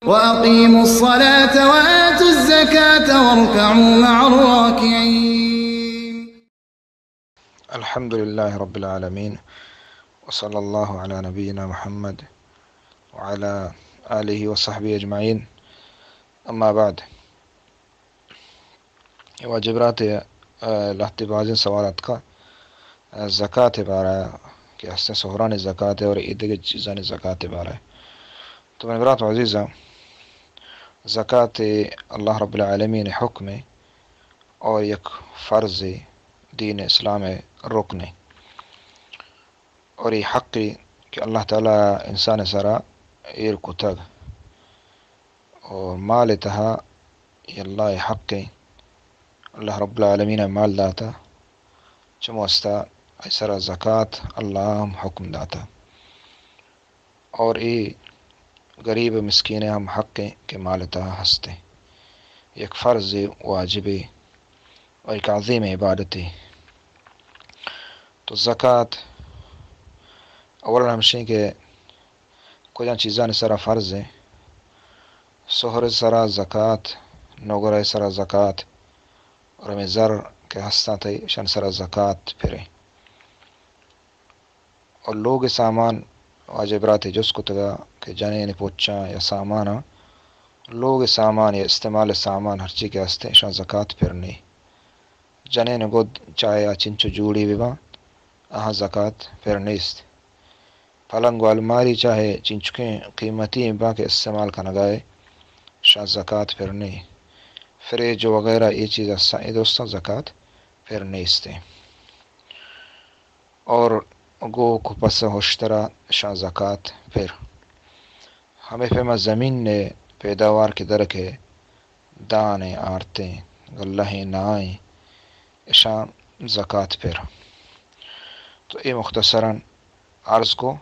وأقيموا الصلاة وآتوا الزكاة واركعوا مع الراكعين. الحمد لله رب العالمين، وصلى الله على نبينا محمد وعلى آله وصحبه أجمعين. أما بعد، اے واجہ برات، آ، لہتے بازیں سوال اتکا، آ، زکات بارہ کہ ہستیں سہرانی زکات اور اے دگہ چیزانی زکات بارہ۔ تو منی برات عزیزاں، زکات اللہ رب العالمین حکم اور یک فرض دین اسلام رکن اور اے حقے کہ اللہ تعالی انسان سرا ایر کتگ۔ اور مال تہا اے اللہ حق ایں، اللہ رب العالمین مال داتا، چمو استا اے سرا زکات اللہ ہم حکم داتا۔ اور اے غریب مسکین ہم حق ایں کہ مال تہا ہستے، یک فرض واجبے اور یک عظیم عبادتے۔ تو زکات اولا ہمشیں کہ کجام چیزانی سرا فرض ایں؟ سہر سرا زکات، نگرہ سرا زکات، اور ہمیں زر کہ ہستاں تئی، اشان سرا زکات پریں۔ اور لوگ سامان، واجہ براتے جست کتگا کہ جنین پوچاں یا ساماناں، لوگ سامان یا استعمال سامان ہرچی کہ ہستیں، اشان زکات پر نی۔ جنین گد چاہے آ چنچو جوڑی بباں، آہاں زکات پر نیست۔ پلنگ و الماری چاہے چنچکیں قیمتی باں کہ استعمال کنگائے، شاں زکات پر نی۔ فریج وغیرہ اے چیز ہستاں، اے دوستاں زکات پر نیستیں۔ اور گوک و پس ہشترا شاں زکات پر۔ ہمے پیما زمین نے پیداوار کہ درکے، دانیں، آرتیں، گلہیں، نائیں، اشاں زکات پر۔ تو اے مختصراً عرض کو،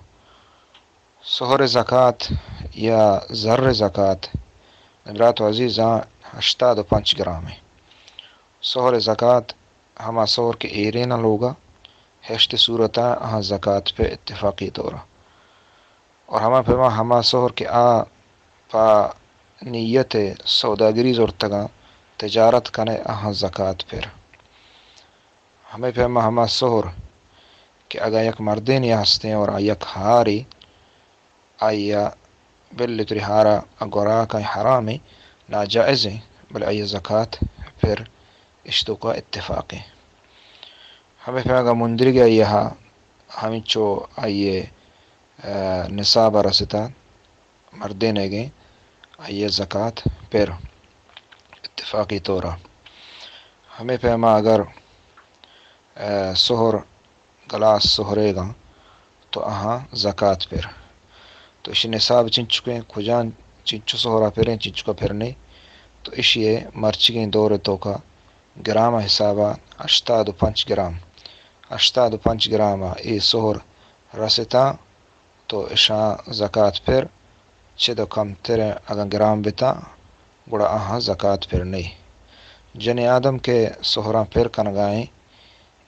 سہر زکات یا زر زکات، برات و عزیزاں، ہشتاد و پنچ گرام ایں۔ سہر زکات ہما سہر کہ ایرین لوگا ہشت صورتا آہاں زکات پہ اتفاقی طورا۔ اور ہما پیما ہما سہر کہ آ پہ نیت سوداگری زرتگاں، تجارت کنے، آہاں زکات پر۔ ہمے پیما ہما سہر کہ اگاں یک مردینے ہستیں اور آ یک ہارے، آئی ء بل تری ہارا گورا کن حرام ایں، ناجائز ایں، بلے آئی ء زکات پر اشتوکا اتفاق ایں۔ ہمے پیما اگاں مندرگے آئی ء ہمینچو آئی ء، ء، نصاب ء رستا، مردینگیں، آئی ء زکات پر اتفاقی طورا۔ ہمے پیما اگر، ء، سہر، گلاس سہریگاں تو آہاں زکات پر۔ تو اشی نصاب چنچکیں، کجان چنچو سہرا پریں، چنچکا پر نی۔ تو اشی ء مرچگیں دور توکا گرام حسابا ہشتاد و پنچ گرام، ہشتاد و پنچ گرام اے سہر رستاں، تو اشاں زکات پر، چد و کمتر اگاں گرام بتاں، گڑا آہاں زکات پر نی۔ جنی آدم کہ سہراں پر کنگائیں،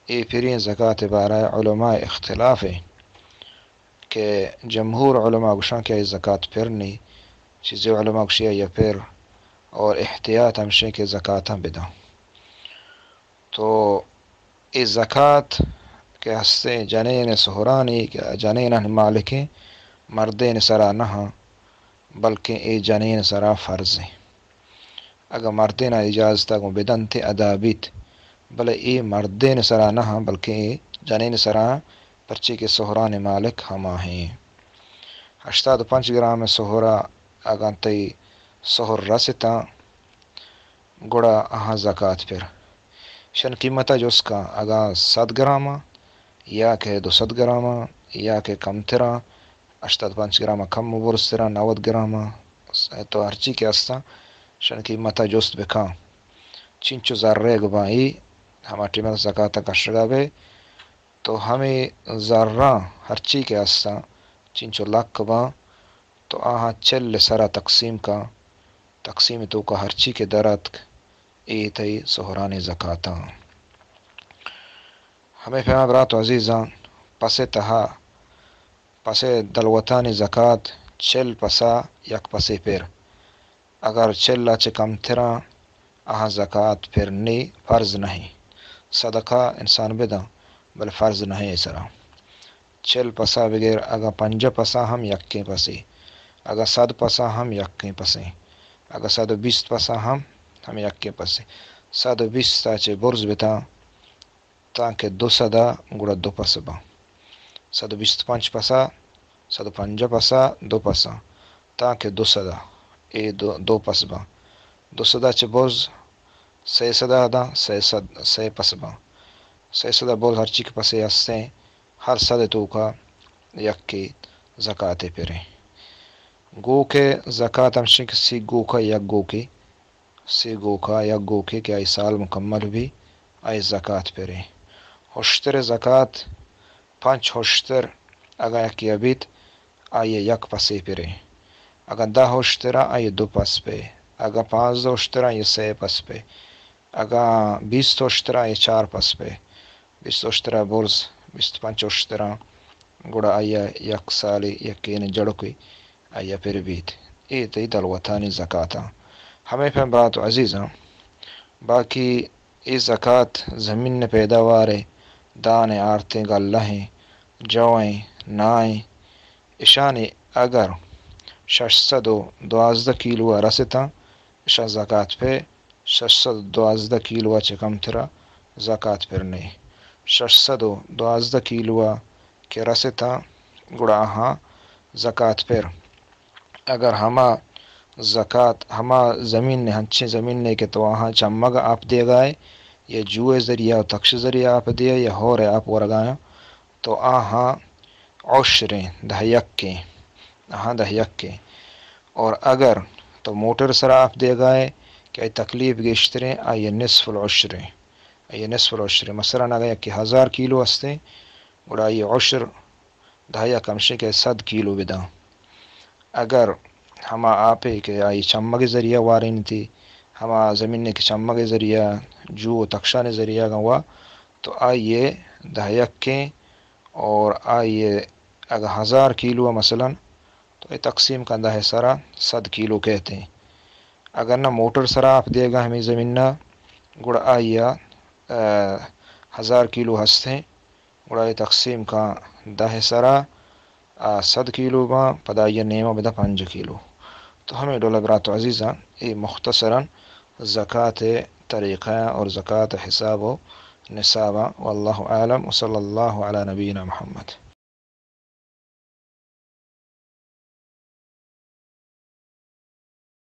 اے پریں زکات بارہ علماء اختلاف ایں کہ جمہور علماء گوشاں کہ اے زکات پر نی، چیزے علماء گوشی اے پر، اور احتیاط ہمشیں کہ زکاتاں بداں۔ تو اے زکات کہ ہستیں جنین سہرانی کہ جنینانی مالکیں، مردین سرا نہ ہاں، بلکیں اے جنین سرا فرض ایں۔ اگاں مردین اجازت گوں بدنت ادا بیت، بلے اے مردین سرا نہ ہاں، بلکیں اے جنین سرا، پرچے کہ سہرانی مالک ہما ہیں۔ ہشتاد و پنچ گرام سہرا اگاں تئی سہر رستاں، گڑا آہاں زکات پر۔ شن قیمتا جست کن، اگاں صد گرام آں، یا کہ دو صد گرام آں، یا کہ کمتر آں، ہشتاد پنچ گرام آں کم و برزتر آں، نود گرام آں، تو ہرچی کہ ہستاں، شن قیمتا جست بکن۔ چینچو زرے گباں ای، ہما ٹیمہ زکات کشگا بے، تو ہمے زراں ہرچی کہ ہستاں، چینچو لک باں، تو آہاں چل سرا تقسیم کن، تقسیم توکا ہرچی کہ در اتک، اے تئی سہرانی زکاتاں۔ ہمے پیما برات و عزیزاں، پسے تہا، پسے دلوتانی زکات، چل پسا یک پسے پر۔ اگر چل ءَ چہ کمتراں، آہاں زکات پر نی، فرض نہیں۔ صدقہ انسان بداں، بلے فرض نہیں سرا۔ چل پسا بگر، اگاں پنجاہ پسا ہم یکیں پسے، اگاں صد پسا ہم یکیں پسے، اگاں صد و بیست پسا ہم، ہم یکیں پسے۔ صد و بیست ءَ چہ برز بتاں، تانکہ دو سد ءَ گڑا دو پس باں۔ صد و بیست پنچ پسا، صد و پنجاہ پسا، دو پساں، تانکہ دو سد ءَ اے دو، دو پس باں۔ دو سد ءَ چہ برز سئے سد ءَ داں، سئے سد، سئے پس باں۔ سئے سد ءَ برز ہرچی کہ پسے ہستیں، ہر سد ءِ توکا یکے زکات ءِ پریں۔ گوک ءِ زکات ہمشیں کہ سی گوک ءَ یک گوکے، سی گوک ءَ یک گوکے کہ آئی سال مکمل بی، آئی زکات پریں۔ ہشتر ءِ زکات، پنچ ہشتر اگاں یکے ءَ بیت، آئی ءَ یک پسے پریں۔ اگاں دہ ہشتراں، آئی ءَ دو پس پہ۔ اگاں پانزدہ ہشتراں، آئی ءَ سئے پس پہ۔ اگاں بیست ہشتراں، آئی ءَ چار پس پہ۔ بیست ہشترا برز، بیست پنچ ہشتراں، گڑا آئی ءَ یک سالے یکیں جڑکے آئی ءَ پر بیت۔ اے تئی دلوتانی زکاتاں۔ ہمے پیم برات و عزیزاں، باقی اے زکات زمین ءِ پیداوار ءِ، دان ءِ، آرتیں گلہ ایں، جو ایں، ناہ ایں، اشانی اگر شش سد و دوازدہ کیلو ءَ رستاں، اشاں زکات پہ شش سد و دوازدہ کیلو ءَ چہ کمترا زکات پر نئے۔ شش سد و دوازدہ کیلو ءَ کہ رستاں، گڑا آہاں زکات پر۔ اگر ہما زکات، ہما زمین ءِ، ہنچیں زمین ءِ کہ تو آہاں چمگ ءَ آپ دیگا ئے، یا جوئے ذریعہ و تکش ذریعہ آپ دیئے، یا ہور ءِ آپ ورگایاں، تو آہاں عشریں، دہ یکیں، آہاں دہ یکیں۔ اور اگر تو موٹر سرا آپ دیگا ئے کہ آئی تکلیف گیشتریں، آئی نصف العشریں، آئی نصف العشریں۔ مثلاً اگر یکے ہزار کیلو ہستیں، گڑا آئی عشر دہ یک ہمشیں کہ سد کیلو بداں۔ اگر ہما آپے کہ آئی چمگ ذریعہ وارینتی، ہما زمینے کہ چمگ ذریعہ، جو و تکشان ذریعہ گوا، تو آئی دہ یکیں، اور آئی اگہ ہزار کیلو مثلاً، تو اے تقسیم کن دہ سرا سد کیلو کہتے۔ اگر نہ موٹر سرا آپ دیگا ہمیں زمین نا، گڑا آئی، آ، ہزار کیلو ہستیں، گڑا اے تقسیم کن دہ سرا، آ، سد کیلو باں، پدا آئی نیمہ بداں پنج کیلو۔ تو ہمیں ڈولا برات و عزیزاں، اے مختصراً زکات طریقہ اور زکات حساب و نصاباں۔ واللہ اعلم، وصلی اللہ علی نبینا محمد۔